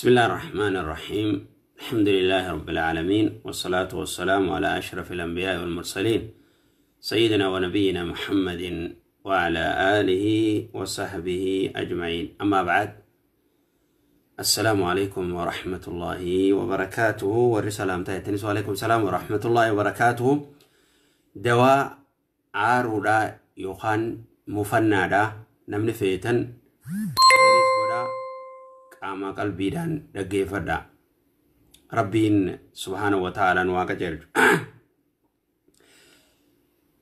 بسم الله الرحمن الرحيم. الحمد لله رب العالمين، والصلاة والسلام على أشرف الأنبياء والمرسلين، سيدنا ونبينا محمد وعلى آله وصحبه أجمعين. أما بعد، السلام عليكم ورحمة الله وبركاته. والرسالة أمتها وعليكم السلام ورحمة الله وبركاته. Dawaa aaruudhaa yookaan mufannaadhaa namni feetan godhaa, qaama qalbiidhaan dhaggeeffadhaa. Rabbiin سبحانه وتعالى nu haa qajeelchu.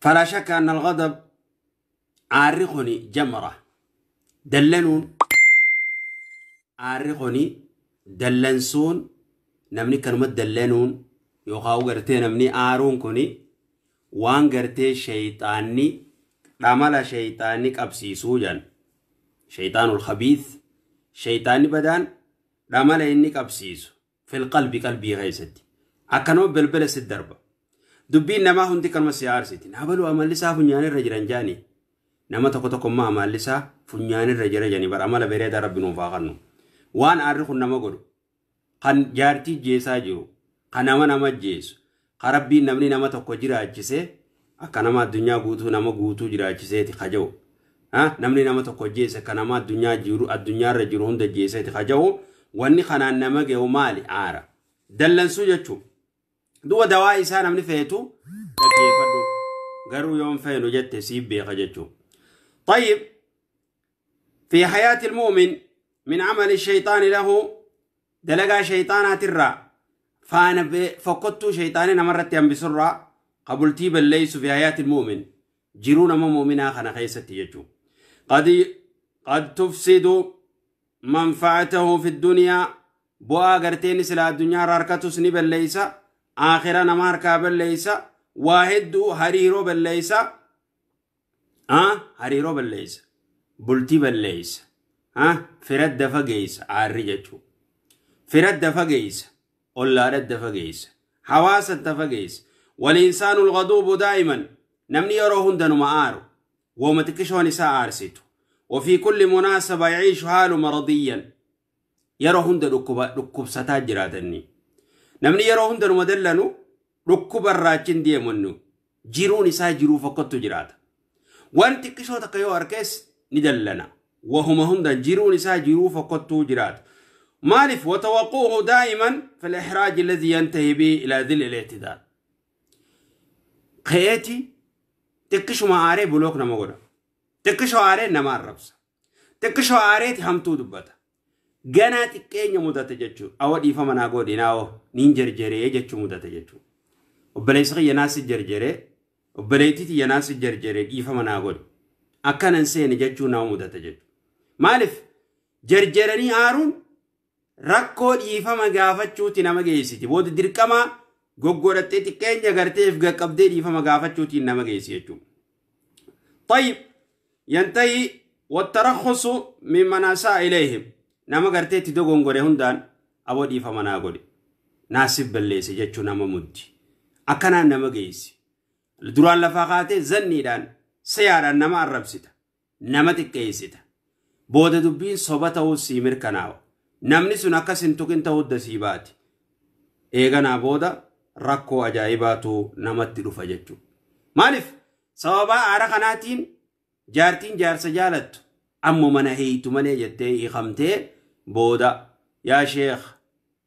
فلا شك أن الغضب aarri kuni جمرة dallanuun aarri kuni dallansuun namni kanuma dallanuun yookaan gartee namni aaruun kuni waan gartee shayxaanni dhamala shayxaanni qabsiisuu jedhan. شيطان الخبيث shayxaanni badaan dhamala inni qabsiisu في القلب qalbii keessatti akkanuma balbala si darba. Dubbiin namaa hundi kanuma si aarsiti. Nabaluu amalli isaa funyaanirra jiran jaani. Nama tokko tokko immoo amalli isaa funyaanirra jira jani bara amala bareedaa Rabbi nuuf haa kennu. Waan aarri kun nama godhu kan jaartii jeesaa jiru, kan nama nama jeesu, kan Rabbiin namni nama tokko jiraachise akka nama addunyaa guutuu nama guutuu jiraachiseeti kaja'u. Namni nama tokko jeese akka nama addunyaa jiru addunyaarra jiru hunda jeeseeti kaja'u. Wanni kanaan nama ge'u maali? Aara. Dallansuu jechuudha. Du'a dawaa isaa namni feetu dhaggeeffadhu. Garuu yoon feenu jette siif beeka jechuudha. طيب، في حياة المؤمن من عمل الشيطان له dalagaa shayxaanaatirraa faana fokkottuu shayxaanii namarratti hambisuurraa qabultii balleessu في حياة المؤمن jiruu nama mu'minaa kana keessatti jechuudha. قد تفسد منفعته في الدنيا bu'aa garteen sila addunyaa irraa harkatus ni balleeysa, aakhira nama harkaa balleeysa, waa hedduu hariiroo balleeysa, hariiroo balleeysa, bultii balleeysa, firadda fageeysa. Aarri jechuu firadda fageeysa, ollaadhadda fageeysa, hawaasadda fageeysa. والإنسان الغضوب دائما namni yeroo hundanuma aaru wooma xiqqishoon isaa aarsitu وفي كل مناسبة يعيش حاله مرضيا yeroo hunda dhukkubsataa jiraatanni. Namni yeroo hundanuma dallanu dhukkuba irraachin deemannu jiruun isaa jiruu fokkottu jiraata. Waan xiqqishoo takka yoo arkees ni dallana. Wahuma hunda jiruun isaa jiruu fokkottuu jiraata. Maaliif? وتوقعه دائما في الإحراج الذي ينتهي به إلى ذل الاعتذار. Keeti xiqqishuma aaree block nama godha. Xiqqishoo aaree nama arrabsa. Xiqqishoo aareeti hamtuu dubbata. Ganaa xiqqeenya mudate jechuudha. Awa dhiifama naa godhi naawoo niin jarjaree jechuu mudate jechuudha. Obboleessi kiyya naasi jarjaree, obboleettii tiyya naasi jarjaree, dhiifama naa godhi. Akkanan seene jechuu nama mudate jechuudha. Maaliif? Jarjaranii aaruun rakkoo dhiifama gaafachuuti nama geessiti. Booda dirqamaa goggodhattee xiqqeenya garteef qaqqabdee dhiifama gaafachuutiin nama geessi jechuudha. طيب، ينتهي والترخص ممن أساء إليهم nama garteetti dogongore hundaan aboo dhiifama naa godhe naasif balleesse jechuu nama muddi. Akkanaan nama geessi. Duraan lafaa kaatee zanniidhaan siyaadhaan nama arrabsita, nama xiqqeessita. Booda dubbiin soba ta'uu sii mirkanaawa. Namni sun akkas hin tuqin ta'uu dasii baati. Eeganaa booda rakkoo ajaa'ibaatu namatti dhufa jechuudha. Maaliif? Sababaa aara kanaatiin jaartiin jaarsa jaalattu ammoo mana hiitu malee jettee hiikamtee booda yaa sheekh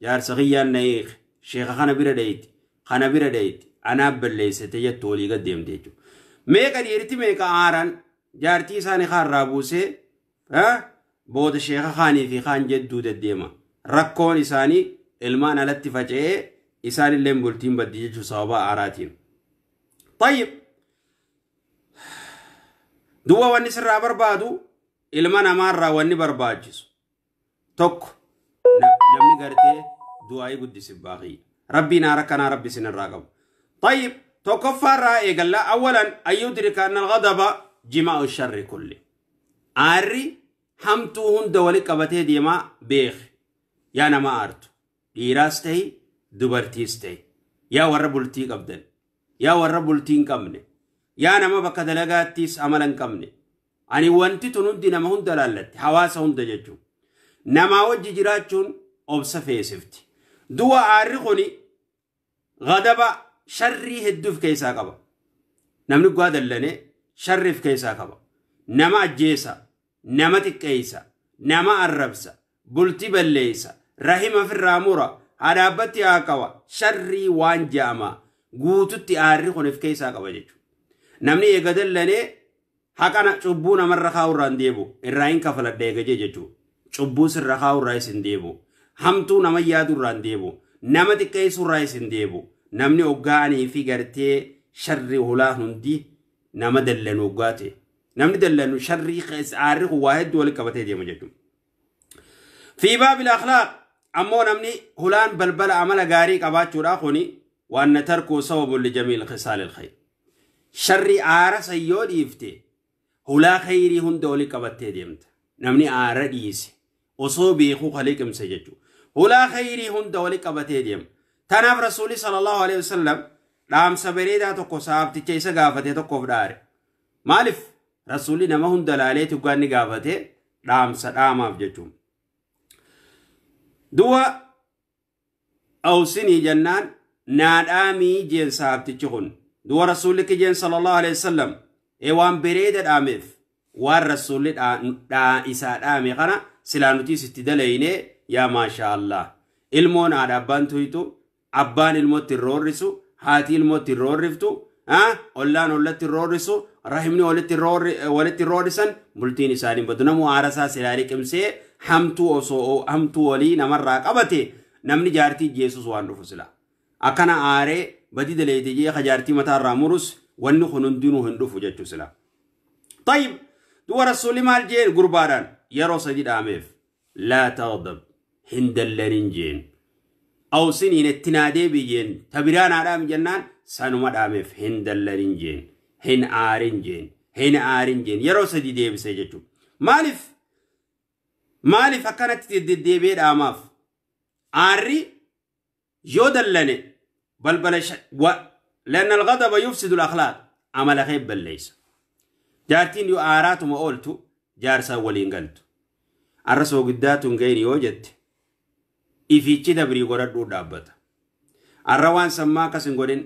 jaarsa kiyyaan na hiike, sheekha kana bira dheeyti, kana bira dheeyti, anaaf balleessite jettu walii gad deemte jechuudha. Meeqa dhiirti meeqa aaraan jaartii isaanii kaarraa buusee booda sheekha kaanii fi kaan jedduu deddeema. Rakkoon isaanii ilmaan alatti faca'ee isaanillee bultiin baddi jechuun sababa aaraatiin. طيب، duuba wanni sirraa barbaadu ilma namaarraa wanni barbaachisu tokko namni gartee du'aayii guddisi baaqii Rabbiin aara kanaa Rabbi isinirraa qabu. طيب، tokkoffaarraa eegalla. أولا أن يدرك أن الغضب جماع الشر كله. Aarri hamtuu hunda wali qabatee deemaa beek. Yaa nama aartu, dhiiraas ta'e dubartiis ta'e, yaa warra bultii qabdan, yaa warra bultii hin qabne, yaa nama bakka dalagaattis amala hin qabne, ani wanti tun hundi nama hunda laallatti, hawaasa hunda jechuun namaa wajji jiraachuun. Obsa feesifti. Du'a aarri kuni gadaba sharrii hedduuf keessaa qaba. Namni guddaa dallanee sharriif keessaa qaba. Nama ajjeesa, nama xiqqeessa, nama arrabsa, bultii balleessa, rahima ofirraa mura, haadhaabbatti haa qaba. Sharrii waan je'ama guututti aarri kun of keessaa qaba jechuudha. Namni eega dallanee haqana cubbuu namarra kaa'urraa hin deebi'u. Irraa hin kafaladha eega jee jechuudha. Cubbuu sirra kaa'urraa isin deebi'u. Hamtuu nama yaadurraa hin deebi'u. Nama xiqqeessurraa isin deebi'u. Namni hoggaanii fi gartee sharri hulaa hundi nama dallanu hoggaa ta'e. Namni dallanu sharrii aarri kun waa hedduu walitti qabatee deema jechuudha. Fi baabil akhlaaq ammoo namni hulaan balbala amala gaarii qabaachuudhaa kuni waan na tarkuu sababu li jamiil khisaalil khayr. Sharri aara sayyoo dhiifte hulaa khayrii hunda walitti qabattee deemta. Namni aara dhiise osoo beekuu kaliqimse jechuudha. Hulaa khayrii hunda walitti qabatee deema. Tanaaf Rasuulli sallallahu alaihi wasallam dhaamsa bareedaa tokko saabticha isa gaafate tokkoof dhaare. Maaliif Rasuulli nama hunda laalee tuggaanni gaafate dhaamsa dhaamaaf jechuudha. Du'a awsinii jennaan naa dhaamii jeen saabtichi kun. Du'a Rasuulli kijeen sallallahu alaihi wasallam waan bareeda dhaameef waan Rasuulli isaa dhaame kana silaa nuti sitti dalaynee yaa maasha Allah. Ilmoon haadha abbaan tuytu, abbaan ilmootti roorrisu, haati ilmootti roorriftu, ollaan ollatti roorrisu, rahimni walitti roorrisan bultiin isaanii badu. Namuu aarasaa silaa liqimsee hamtuu osoo hamtuu walii namarraa qabate namni jaartii Yesuus waan dhufu sila. Akkana aaree badii daleete jee jaartii mataarraa murus wanni kun hundinuu hin dhufu jechuu sila. Tayyib du'a Rasuulli maal jeen gurbaadhaan yeroo sadi dhaameef laa taghdab hin dallanin jeen. Awsiniin itti naa deebi jeen tabiraa naa dhaami jennaan sanuma dhaameef hin dallanin jeen hin aarin jeen hin aarin jeen yeroo sadi deebisee jechuudha. Maaliif maaliif akkanatti deddeebi'ee dhaamaaf? Aarri yoo dallane balbala لأن الغضب يفسد الأخلاق amala kee balleessa. Jaartiin yoo aaraatuma ooltu jaarsaa waliin galtu. Arra soogiddaatu hin gahin yoo jette ifichi dabrii godhadhuu dhaabbata. Arra waan sammaa akkas hin godhin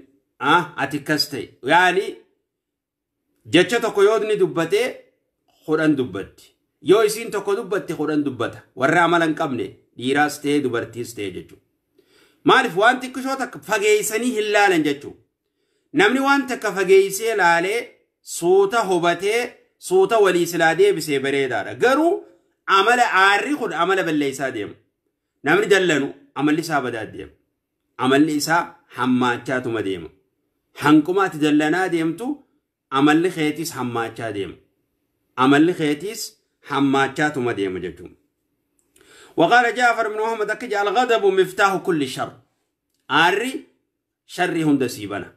ati akkas ta'e yaani jecha tokko yoo inni dubbatee kudhan dubbatti. Yoo isiin tokko dubbatte kudhan dubbata. Warra amala hin qabne dhiiraas ta'e dubartiis ta'e jechuudha. Maaliif waan xiqqishoo takka fageessanii hin laalan jechuudha. Namni waan takka fageessee laalee suuta hubatee suuta walii silaa deebisee bareedaadha. Garuu amala aarri kun amala balleessaa deema. Namni dallanu amalli isaa badaa deema. Amalli isaa hammaachaatuma deema. Hanquma ati dallanaa deemtu amalli keetiis hammaachaa deema. Amalli keetiis hammaachaatuma deema jechuudha. وقال جعفر بن محمد أكج الغضب مفتاح كل شر. آري شر هند سيبنا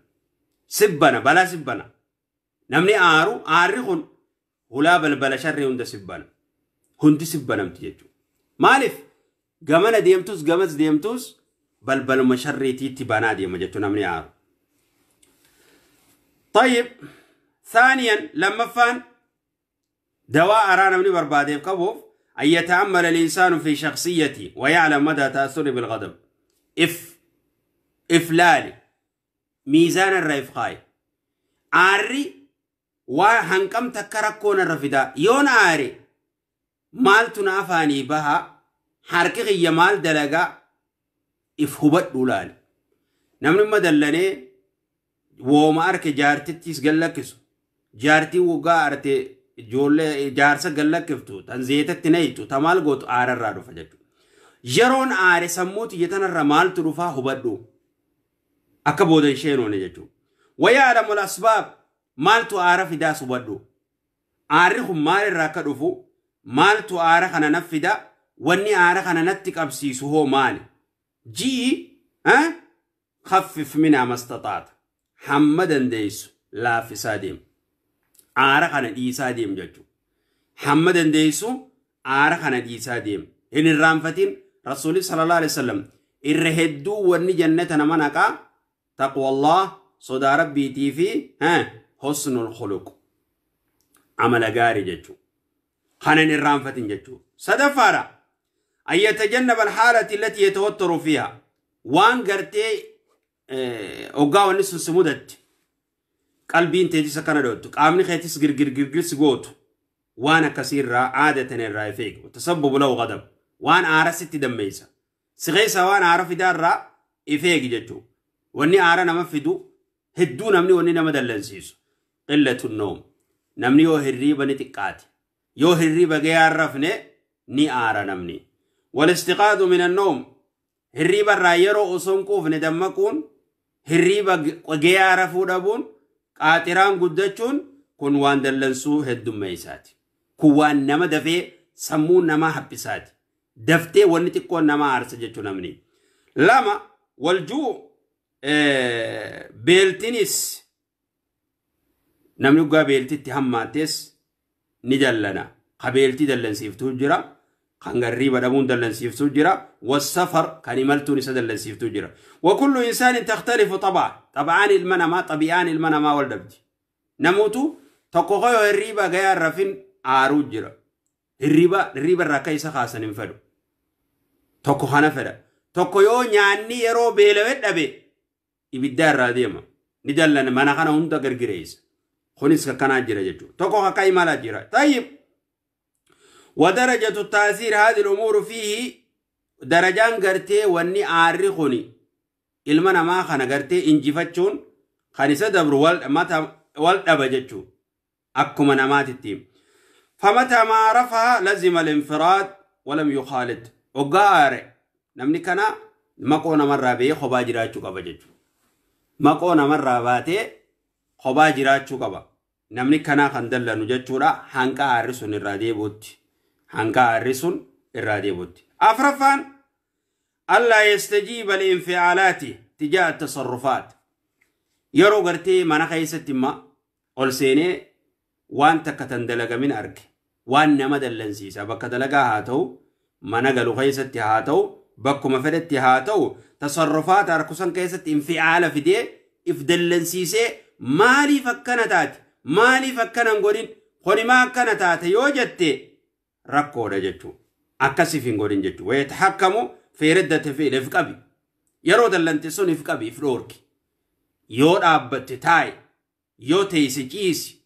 سبنا بلا سبنا. نمني آرو آري خن ولا بل بلا شر هند سبنا هند سبنا متيجو. مالف جمنا ديمتوس جمز ديمتوس بل بل ما شر تيتي بنا ديم جتو نمني آرو. طيب ثانيا لما فان دواء أرانا من بربادي قبوف أن يتأمل الإنسان في شخصيته ويعلم مدى تأثره بالغضب. إفلالي ميزان الرفقاي آري وهنكم تكركون الرفدا يون آري مالتنا أفاني بها حركي مال دلقا إفهبت دولالي نمن مدلني وما أرك جارتي تيس jaartii waggaa arte ijoollee jaarsa gallakkiftu tan zeetatti nayitu ta maal gootu aararraa dhufa jechuudha. Yeroon aare sammuu xiyyatanarra maaltu dhufaa hubadhu akka booda isheen oone jechuudha. Wayaadha mul asbaab maaltu aara fidaas hubadhu. Aarri kun maalirraa akka dhufu maaltu aara kana naf fida wanni aara kana natti qabsiisu hoo maali? Jii khaffif minhaa mastaxaata hamma dandeessu laaffisaa deemu. Aara kana dhiisaa deemu jechuudha. Hamma dandeessu aara kana dhiisaa deemu. Hin irraanfatin Rasuulli sallallahu alaihi wasallam irra hedduu wanni jannata nama naqaa taqwallah sodaa rabbiitii fi husnul khuluq amala gaarii jechuudha. Kana hin irraanfatin jechuudha. Sadaffaadha. أن يتجنب الحالة التي يتوتر فيها. وان قرتي أوقاو النسو سمودت قلبين تيتي سكنا دوت قامني خيتي سجر جر جر سجوت وانا كثير عادة الرايفيك وتسبب له غضب وان عارست دميسا سغيسا وان عارف دار إفيك جتو واني عارنا مفدو هدو نمني واني نمدلنسيسو قلة النوم نمني يو هريبا نتقاتي يو هريبا جيارفني ني آرا نمني والاستيقاظ من النوم هريبا رايرو أصنكوف ندمكون هريبا جيارفو دبون قاتران قدتشون كن وان دلنسو هدو ميساتي كوان نما دفي سمون نما حبساتي دفتي ونتكون نما عرسجتشو نمني لما والجوع بيلتنس نمني قا بيلتي هماتس ندلنا قبيلتي دلن سيفتو جرا قنقريبا دمون دلن سيفتو جرا والسفر كان ملتوني دلن سيفتو جرا وكل إنسان تختلف طبعا طبعان المنما طبيعان المنما والدبتي نموتو تقوغيو الريبا غير رفين آرو جرا الريبا الريبا الركيسة خاصة ننفدو تقو خنفدا تقو يو نياني يرو بيلوت أبي إبدار راديما ندلن منا خنا هندا غرغريس خونيس كنا جرا جتو تقو كاي مالا جرا. طيب ودرجة التأثير هذه الأمور فيه درجان غرتي واني عارخوني إلمنا ما خنا غرتي إنجفتشون خانيسة دبر والأبجتشو أكما نمات التيم فمتى ما عرفها لزم الانفراد ولم يخالط وقارئ نمني كنا مقونا مرة بيه خبا جراچو قبا جتشو مقونا مرة باتي خبا جراچو قبا نمني كنا خندل نجتشورا هنكا عرسون الرادي بوت هنكا عرسون الرادي بوت. أفرفان ألا يستجيب الانفعالات تجاه التصرفات يرو غرتي منا خيست ما أولسيني وان تكتندلق من أرك وان نمدلنسيسا بك دلقا هاتو منا قلو خيست هاتو بكما فدت هاتو تصرفات أركسان كيست انفعال في دي افدلنسيسي مالي فكنا مالي فكنا نقولين خوني ما كانت يوجدت ركو رجتو أكسفين قولين جتو ويتحكموا في ردة فعل في قبي يرو دلنتسون في قبي في رورك يو أبت تاي يو تيسجيس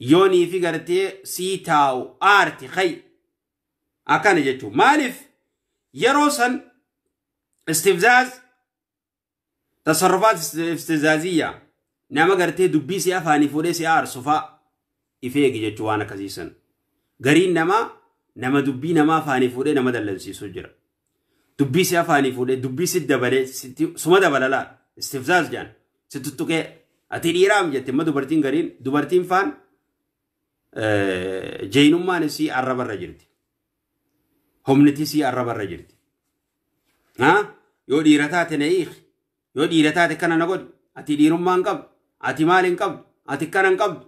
يوني في قرتي سيتاو آرتي خي أكان جتو مالف يروسن استفزاز تصرفات استفزازية نما قرتي دبي سي أفاني فولي سي آرسفا إفيق جتو وانا كزيسن غرين نما نما دبي نما فاني فولي نما دلنسي سجرا دبي سي أفاني فولي دبي سي دبلي سما دبلا لا استفزاز جان ستتوكي أتي إيرام جت ما دبرتين غرين دبرتين فان جينوما نسي عرب الرجلتي هم نتيسي عرب الرجلتي ها يو ديرتات نيخ يو ديرتات كان نقول أتي ديرما انقب أتي مال انقب أتي كان انقب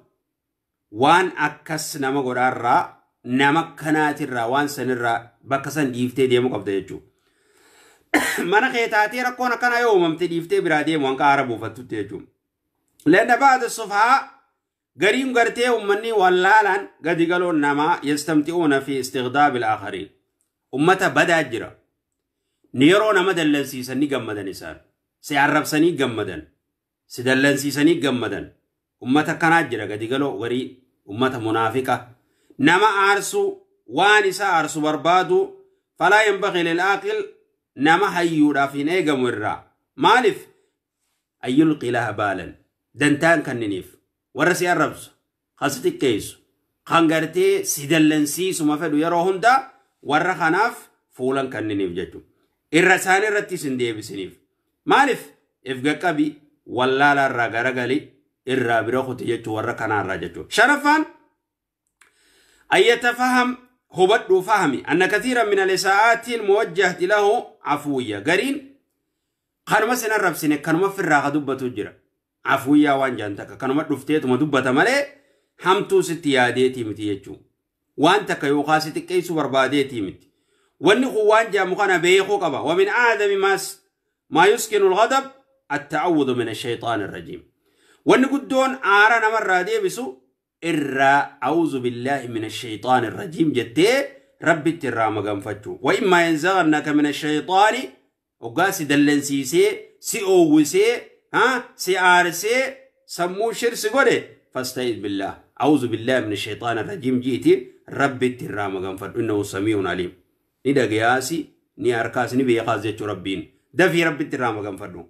وان أكس نما قرار نما كنات الرا وان سنرا بكسن ديفتي ديمو قبض يجو من خيتاتي ركونا كان يوم ممتي ديفتي برادي وان كعربو فتوتي يجو لأن بعد الصفحة قريم قرتي أمني واللالان قد قالوا نما يستمتعون في استغضاب الآخرين أمتا بدا جرا نيرو نما دلنسيسني قمدن إسان سيعرب سني قمدن سيدلنسيسني قمدن أمتا كانت جرا قد قالوا غري أمتا منافقة نما أرسو وانسا أرسو بربادو فلا ينبغي للآقل نما هيورا في نيقم ورا مالف أن يلقي لها بالا دنتان كننيف ورسي الربس خاصتك كيسو خانغرتي سيدلنسيسو ما فدو يروهن دا ورا خناف فولان كننيف جتو الرساني رتي سندي بسنيف مالف افقا ولا لا رغرغلي الرابرو خطيجتو ورا كنا راجتو شرفان أن يتفهم هو فهمي أن كثيرا من الإساءات الموجهة له عفوية قرين كانوا سنة ربسنة كانوا في الراغة دبة تجرى عفوية وان جانتك كانوا مدفتيت ومدبة مالي همتو ستياديتي متيجو وانتك يوخاستك كيسو برباديتي متي وانه وان جا مخانا بيخو قبا ومن أعظم ما يسكن الغضب التعوذ من الشيطان الرجيم وانه قدون آرانا مرة دي بسو إرى أعوذ بالله من الشيطان الرجيم جتي rabbitti irraa maganfachuu. Wa immaa yanzaghannaka mina shayxaani hoggaa si dallansiisee si oowwisee si aarsee sammuu shirsi godhe fasta'iz billaah a'uuzu billaahi mina shayxaani rajiim jiiti rabbitti irraa maganfadhu innahu samii'un aliim. Ni dhagayaasi ni harkaas ni beekaas jechuu rabbiin dafii rabbitti irraa maganfadhu.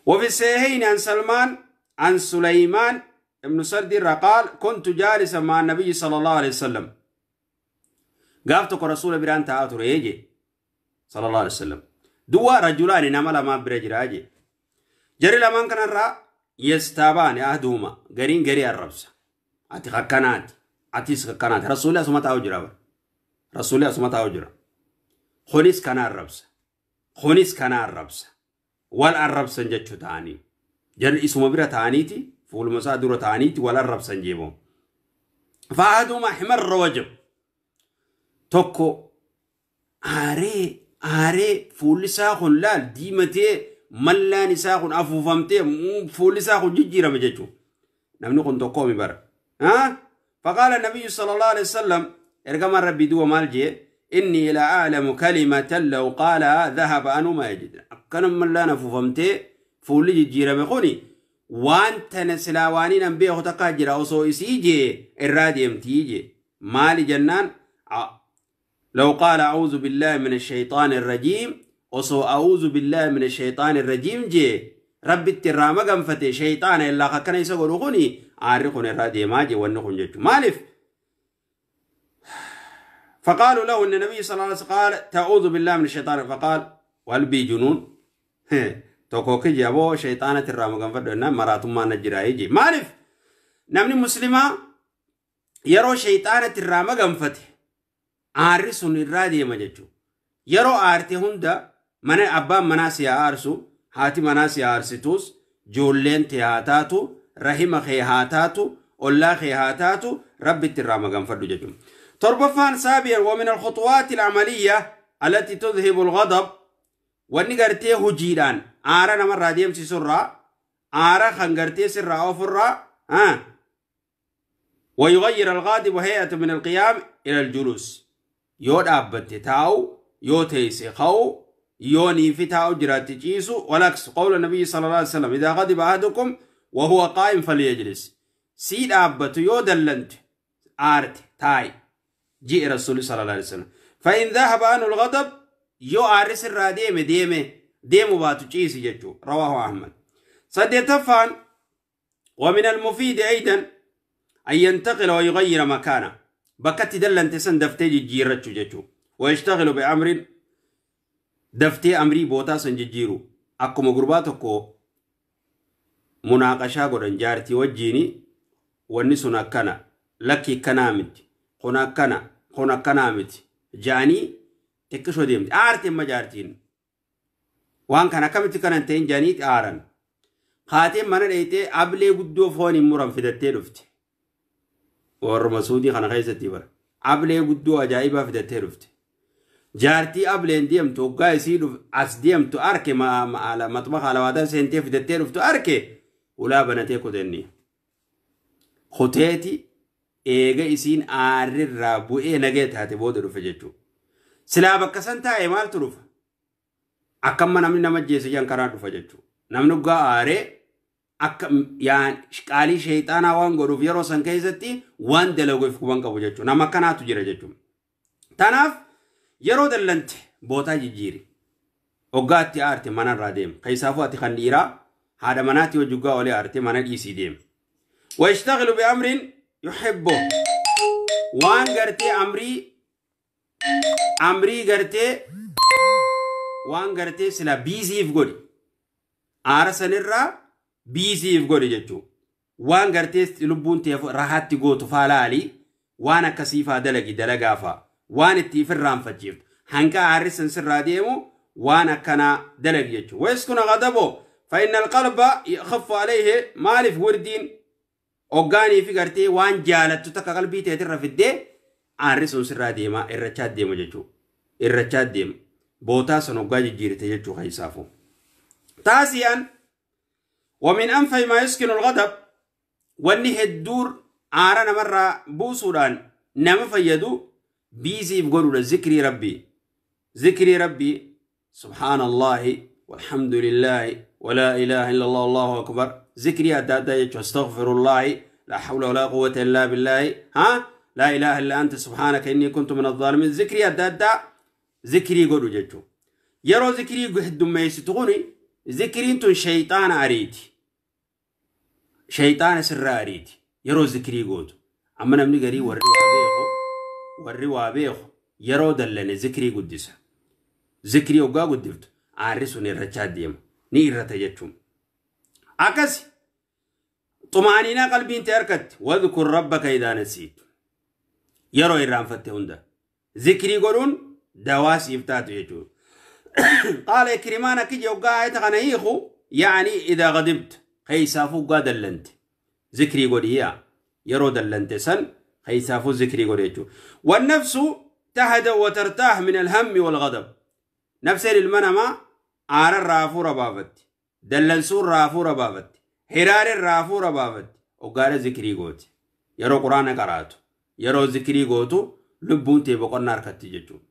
وفي الصحيحين عن سلمان عن سليمان ابن سرد قال كنت جالسا مع النبي صلى الله عليه وسلم قافتك رسول بران تآتر يجي صلى الله عليه وسلم دوا رجلان نما لما برجراجي جري لمن كان الرا يستابان أهدهما قرين قري الربسة أتي خكنات أتي سكنات رسول الله سمت أوجرا رسول الله سمت أوجرا خنيس كان الربسة خنيس كان الربسة والربسة جتشو تاني جري اسمه برا تانيتي فول مسادرة تانيتي ولا الربسة نجيبهم فأحدهما حمر وجب tokko aaree aaree fuulli isaa kun laal diimatee mallaan isaa kun afuufamtee fuulli isaa kun jijjiirame jechuudha. Namni kun tokkoomi bara. Faqaala nabiyyu sallallahu alaihi wasallam ergamaan rabbii du'a maal jee inni la a'lamu kalimatan law qaala dhahaba anu ma yajid. Akkana mallaan afuufamtee fuulli jijjiirame kuni waan tana silaa waaniin an beeku takkaa jira osoo isii jee irraa deemtii jee maali jennaan لو قال أعوذ بالله من الشيطان الرجيم وصو أعوذ بالله من الشيطان الرجيم جي ربي الترامة قنفتي شيطان إلا كان يسقل غني عارقون الرادي ماجي والنقن جيتو مالف. فقالوا له إن النبي صلى الله عليه وسلم قال تعوذ بالله من الشيطان فقال والبي جنون توكوكي جابو شيطانة الرامة قنفتي مرات ما نجرا يجي مالف. نمني مسلمة يرو شيطانة الرامة قنفتي aarri sun irraa deema jechuudha. Yeroo aarte hunda mana abbaan manaa si aarsu, haati manaa si aarsituus, ijoolleen tee haa taatu, rahima kee haa taatu, ollaa kee haa taatu, rabbitti irraa maganfadhu jechuudha. Torbaffaan saabiyan wa min alkhutuwaati alcamaliyya allati tudhibu alghadab wanni gartee hojiidhaan aara namarraa deemsisurraa aara kan gartee sirraa ofurraa ويغير الغاضب هيئة من القيام إلى الجلوس. yoo dhaabbatte taa'u yoo teesse ka'u yoo niifi taa'u jiraatti ciisu walaks qawla nabiyyi sallallahu alaihi wasallam idaa ghadiba ahadukum wa huwa qaa'im falyajlis sii dhaabbatu yoo dallante aarte taa'i ji'e rasuuli sallallahu alaihi wasallam fa in dhahaba anhu alghadab yoo aarri sirraa deeme deeme deemu baatu ciisi jechuu rawaahu ahmad. Saddeettaffaan wa min almufiidi aydan an yantaqila wa yughayyira makaana bakkatti dallante san daftee jijjiirrachuu jechuudha. Wayashtaghilu bi'amrin daftee amrii bootaa san jijjiiru. Akkuma gurbaa tokko munaaqashaa godhan jaartii wajjiini wanni sun akkana lakki akkanaa miti kun akkana kun akkanaa miti ja'anii xiqqishoo deemti. Aarti amma jaartiin waan kana akkamitti kana hin ta'in ja'anii aaran. Haateen mana dheeytee ablee guddoo foon hin muran fidattee dhufte. Warra Suudii kana keessatti bara ablee guddoo ajaa'ibaa fidattee dhufte. Jaartii ableen deemtu hoggaa isii as deemtu arke maxbaxa alawaataa seentee fidattee dhuftu arke ulaa banatee kutenni. Kuteeti eega isiin aarrirraa bu'ee nagee taate booda dhufe jechuudha. Silaa bakka san taa'e maaltu dhufa? Akkamma namni nama ajjeese jan karaa dhufa jechuudha. Namni hoggaa aaree akka qaalii sheexaanaa waan godhuuf yeroo san keessatti waan dalaguuf quban qabu jechuudha. Nama akkanaatu jira jechuudha. Tanaaf yeroo dallante bootaa jijjiiri. Hoggaatti aarte manarraa deema. Keessaafuu ati kan dhiiraa haadha manaatti hojii hoggaa olee aarte mana dhiisii deema. Wayashtaghilu bi'amrin yuhibbu waan gartee amrii gartee waan gartee sila biisiif godhi. Aara sanirraa biisiif godhi jechuudha. Waan gartee lubbuun ta'e rahaatti gootu faa laalii waan akkasii faa dalagi dalagaa faa waan itti ifirraanfachiiftu hanga aarri san sirraa deemu waan akkanaa dalagi jechuudha. Wayaskuna ghadaboo fa inna alqalba yakhaffu alayhi maaliif wirdiin hoggaanii fi gartee waan jaalattu takka qalbii teetirra fiddee aarri sun sirraa deema irrachaa deema jechuudha. Irrachaa deema. Bootaa san hoggaa jijjiirte jechuudha keessaafu. Taasiyaan ومن أنفع ما يسكن الغضب wanni hedduun aara namarraa buusuudhaan nama fayyadu Biiziif godhuudha zikrii rabbii. Zikrii rabbii subhaanallahi walhamdulillahi walaa ilaaha illallah allahu akbar. Zikrii adda addaa jechuudha. Astaghfirullahi laa hawla walaa quwwata illaa billaahi. Haa laa ilaaha illa anta subhaanaka innii kuntu min adh-dhaalimiin. Zikrii adda addaa zikrii godhu jechuudha. Yeroo zikrii heddummeessitu kuni zikriin tun shayxaana ariiti. Shayxaana sirraa ariiti. Yeroo zikrii gootu. Amma namni garii warri waa beeku yeroo dallane zikrii guddisa. Zikrii hoggaa guddiftu aarri sun irrachaa deema. Ni irrata jechuun. Akkasi xumaaniinaa qalbiin ta'e harkatti wadhkur rabbaka idaa nasiitu. Yeroo irraanfatte hunda. Zikrii godhuun dawaa siif taatu jechuudha. Qaala Ikrimaan akki hoggaa ayata kana hiiku yaani idaa gadibta keessaafuu hoggaa dallante. Zikrii godhiyaa yeroo dallante san keessaafuu zikrii godhe jechuudha. Wannafsu tahda wa tartaah min alhammi walghadab. Nafseen ilma namaa aararraa hafuura baafatti. Dallansuurraa hafuura baafatti. Hiraarerraa hafuura baafatti. Hoggaadha zikrii gooti. Yeroo quraana qaraatu. Yeroo zikrii gootu lubbuun tee boqonnaa harkatti jechuudha.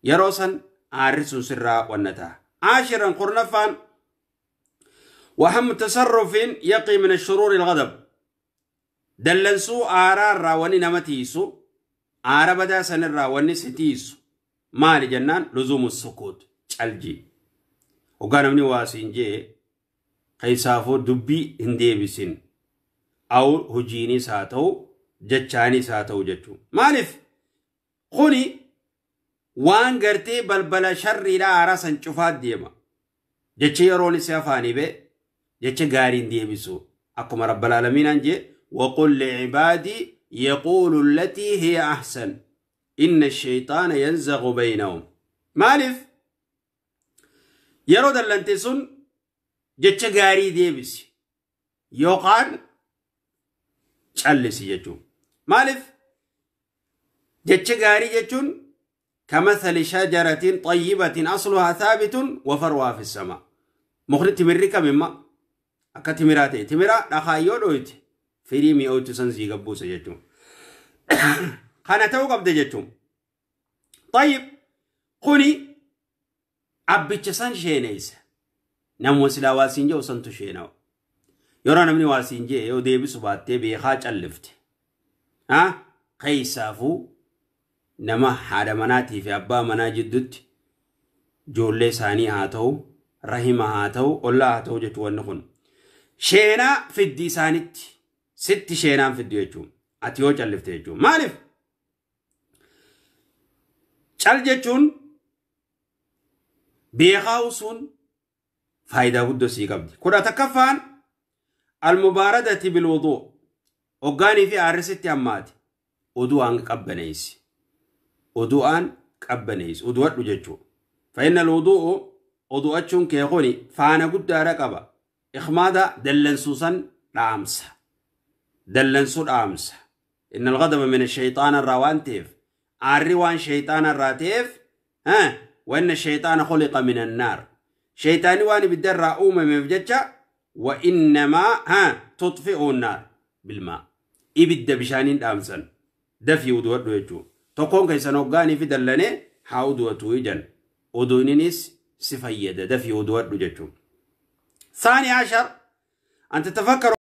Yeroo san aarri sun sirraa wanna ta'a. Aashiran kurnaffaan وهم تصرف يقي من الشرور الغضب. دلنسو آرا راوني نمتيسو آرا بدا سن راوني ستيسو مالي جنان لزوم السكوت چالجي. وقال مني واسين جي قيسافو دبي هندي بسن أو هجيني ساتو جتشاني ساتو جتشو مالف خوني وان قرتي بلبلا شر لا آرا سنشفات ديما جتشي يروني سيافاني بي جتشي غارين دي بسو أكما رب العالمين أنجي وقل لعبادي يقول التي هي أحسن إن الشيطان ينزغ بينهم. مالف يرو دلنتسون جتش غاري ديبس يوقان چالسي جتشو. مالف جتش غاري جتشون كمثل شجرة طيبة أصلها ثابت وفروها في السماء. مخرج تمرك مما أكا تمراتي تمرا دخايو دويت firii mi'ootu san sii gabbuusa jechuun. Kana ta'uu qabda jechuun. Tayyib kuni abbicha san sheeneessa. Namni silaa waa siin jedhu santu sheena'a. Yeroo namni waa siin jedhe yoo deebisu baattee beekaa callifte. Keessaafuu nama haadha manaatii fi abbaa manaa jidduutti ijoollee isaanii haa ta'u, rahima haa ta'u, ollaa haa ta'u jechuun wanni kun. Sheenaa fiddi isaanitti. Sitti sheenaan fiddu jechuun. Ati yoo callifte jechuun. Maaliif? Cal jechuun beekaa usuun faayidaa guddoo sii qabdi. 11ffaan almubaaradati bilwuduu. Hoggaanii fi aarrisitti hammaati. Udu'aan qabbaneessi. Udu'aan qabbaneessi. Udu'adhu jechuudha. Fa'inna alwudu'u udu'achuun kee kuni faana guddaadha qaba. Ikhmaada dallansuusan dhaamsa. دلنسو الأمس إن الغضب من الشيطان الروانتيف عروان شيطان الراتيف ها وإن الشيطان خلق من النار شيطان وان بالدرة أوم من فجتة وإنما ها تطفئ النار بالماء إبد بشانين أمسا دفي ودود وجو تقوم كيسانوغاني في دلني حاود وتويجن ودونينيس سفيدة دفي ودود وجو. 12 أن تتفكر